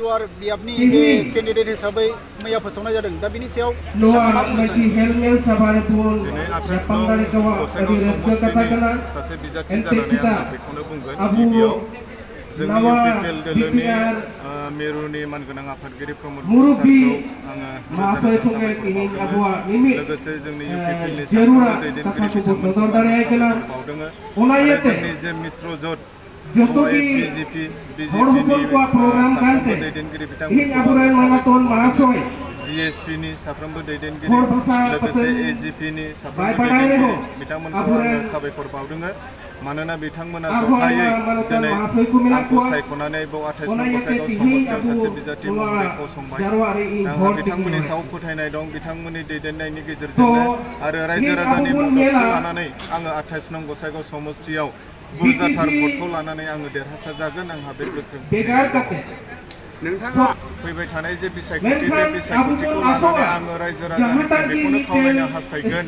हारिद्वार बियाबनि जे केन्डिडेट हिसाबै मैया फोसावनाय जादों दा बिनि सायाव दिनै 28 नं गसाइगाव समस्तिनि सासे बिजाथि जानानै आं बेखौनो बुंगोन गिबियाव जोंनि इउपिपिएल दोलोनि मिरुनि मानगोनां आफादगिरि प्रमद बर' सारखौ आङो रोजा रोजा साबायखर बावदों लोगोसे जोंनि इउपिपिएलनि साफ्रोमबो दैदेनगिरि बिथांमोनखौ आङो साबायखर बावदों आरो जोंनि जे मित्र जथ बिजेपिनि साफ्रोमबो दैदेनगिरि बिथांमोनखौ आङो साबायखर बावदों जिएसपिनि साफ्रोमबो दैदेनगिरि लोगोसे एजिपिनि साफ्रोमबो दैदेनगिरि बिथांमोनखौ आङो साबायखर बावदों मानोना बिथांमोना जथायै दिनै आंखौ सायख'नानै बाव 28 नं गसाइगाव समस्तियाव सासे बिजाथि महरै फसंबाय आंहा बिथांमोननि सायाव फोथायनाय दं बिथांमोननि दैदेननायनि गेजेरजोंनो आरो रायजो राजानि मददखौ लानानै आङो 28 नं गसाइगाव समस्तियाव बुरजाथार भटखौ लानानै आङो देरहासार जागोन आंहा बे गोख्रों नोंथाङा फैबाय थानाय जे बिसायख'थि बे बिसायख'थिखौ लानानै आङो रायजो राजानिसिम बेखौनो खावलायनो हास्थायगोन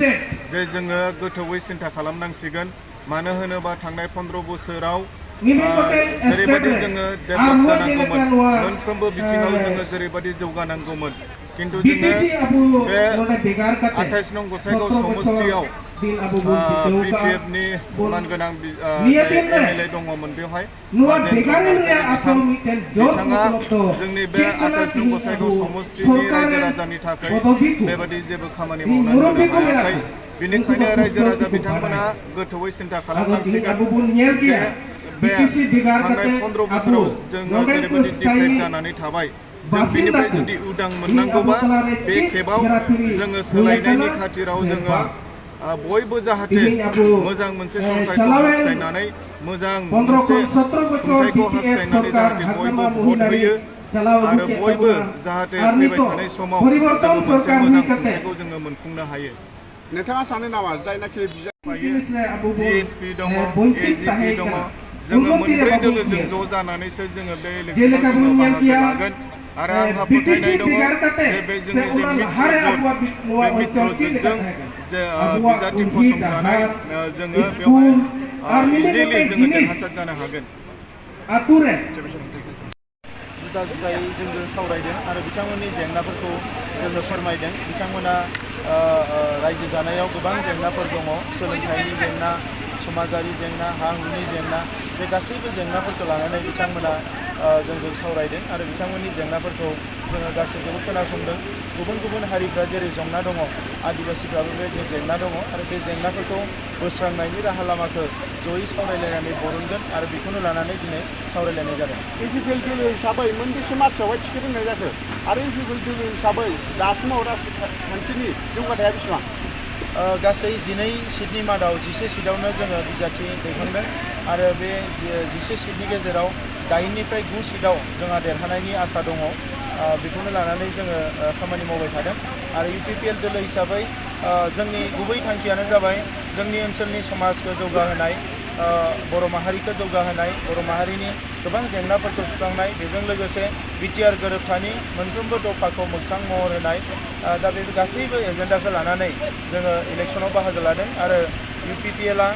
जे जोङो गोथौवै सिन्था खालामनांसिगोन मानो होनोबा थांनाय 15 बोसोराव जेरैबायदि जोङो डेभेलप जानांगौमोन मोनफ्रोमबो बिथिङाव जोङो जेरैबायदि जौगानांगौमोन किन्तु जोङो बे 28 नं गसाइगाव समस्तियाव बिपिएफनि मानगोनां एमएलए दङमोन बेवहाय बिथाङा जोंनि बे 28 नं गसाइगाव समस्तिनि रायजो राजानि थाखाय बेबादि जेबो खामानि मावनानै होनो हायाखै बेनिखायनो रायजो राजा बिथांमोना गोथौवै सिन्था खालामनांसिगोन जे बे थांनाय 15 बोसोराव जोङो जेरैबायदि डिप्रेट जानानै थाबाय जों बिनिफ्राय जुदि उदां मोननांगौबा बे खेबाव जोङो सोलायनायनि खाथिराव जोङो बयबो जाहाथे मोजां मोनसे सरकारखौ हास्थायनानै मोजां मोनसे खुंथायखौ हास्थायनानै जाहाथे बयबो भट होयो आरो बयबो जाहाथे फैबाय थानाय समाव जोङो मोनसे मोजां खुंथायखौ जोङो मोनफुंनो हायो नोंथाङा सानो नामा जायनाखि जिएसपि दङ एजिपि दङ जोङो मोनब्रै दोलोजों ज' जानानैसो जोङो बे इलेक्सनाव जोङो बाहागो लागोन आरो आंहा फोथायनाय दङ जे बे जोंनि जे मित्र जथ बे मित्र जथजों जे बिजाथि फसंजानाय जोङो बेवहाय इजिलि जोङो देरहासार जानो हागोन जुदा जुदायै जोंजों सावरायदों आरो बिथांमोननि जेंनाफोरखौ जोङो फोरमायदों बिथांमोना रायजो जानायाव गोबां जेंनाफोर दङ सोलोंथाइनि जेंना समाजारि जेंना हा हुनि जेंना बे गासैबो जेंनाफोरखौ लानानै बिथांमोना जोंजों सावरायदों आरो बिथांमोननि जेंनाफोरखौ जोङो गासैखौबो खोनासंदों गुबुन गुबुन हारिफ्रा जेरै जेंना दङ आदिबासिफ्राबो बेबायदिनो जेंना दङ आरो बे जेंनाफोरखौ बोस्रांनायनि राहा लामाखौ जयै सावरायलायनानै बरनगोन आरो बेखौनो लानानै दिनै सावरायलायनाय जादों इउपिपिएल दोलो हिसाबै मोनबेसे मार्चआवहाय टिकेट होनाय जाखो आरो इउपिपिएल दोलो हिसाबै दासिमाव राजखान्थिनि जौगाथाया बेसेबां गासै 12 सिटनि मादाव 11 सिटआवनो जोङो बिजाथि दैखांदों आरो बे 11 सिटनि गेजेराव 8निफ्राय 9 सिटआव जोंहा देरहानायनि आसा दङ बेखौनो लानानै जोङो खामानि मावबाय थादों आरो इउपिपिएल दोलो हिसाबै जोंनि गुबै थांखियानो जाबाय जोंनि ओनसोलनि समाजखौ जौगाहोनाय बर' माहारिखौ जौगाहोनाय बर' माहारिनि गोबां जेंनाफोरखौ सुस्रांनाय बेजों लोगोसे बिटिआर गोरोबथानि मोनफ्रोमबो दफाखौ मोगथां महर होनाय दा बे गासैबो एजेन्डाखौ लानानै जोङो इलेक्सनाव बाहागो लादों आरो इउपिपिएलआ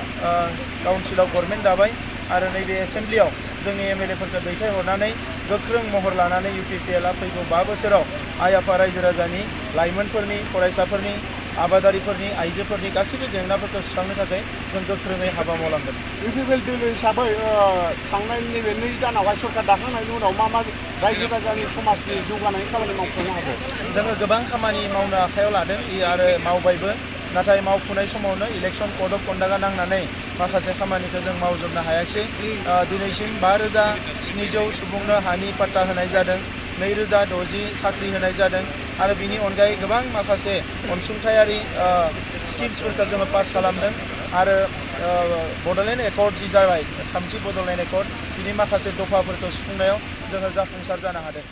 काउन्सिलाव गभर्नमेन्ट दाबाय आरो नैबे एसेम्ब्लियाव जोंनि एमएलएफोरखौ दैथायहरनानै गोख्रों महर लानानै इउपिपिएलआ फैगौ 5 बोसोराव आइ आफा रायजो राजानि लाइमोनफोरनि फरायसाफोरनि आबादारिफोरनि आइजोफोरनि गासैबो जेंनाफोरखौ सुस्रांनो थाखाय जों गोख्रोङै हाबा मावलांगोन इउपिपिएल दोलो हिसाबै थांनाय नैबे 2 दानावहाय सरकार दाखांनायनि उनाव मा मा रायजो राजानि समाजनि जौगानायनि खामानि मावफुंनो हागौ जोङो गोबां खामानि मावनो आखायाव लादों आरो मावबायबो नाथाय मावफुनाय समावनो इलेक्सन कड अफ कन्डाक्टआ नांनानै माखासे खामानिखौ जों मावजोबनो हायाखै दिनैसिम 5700 सुबुंनो हानि पाट्टा होनाय जादों 2060 साख्रि होनाय जादों आरो बिनि अनगायै गोबां माखासे अनसुंथायारि स्किम्सफोरखौ जोङो पास खालामदों आरो बड'लेण्ड एकर्ड जि जाबाय 3थि बड'लेण्ड एकर्ड बिनि माखासे दफाफोरखौ सुफुंनायाव जोङो जाफुंसार जानो हादों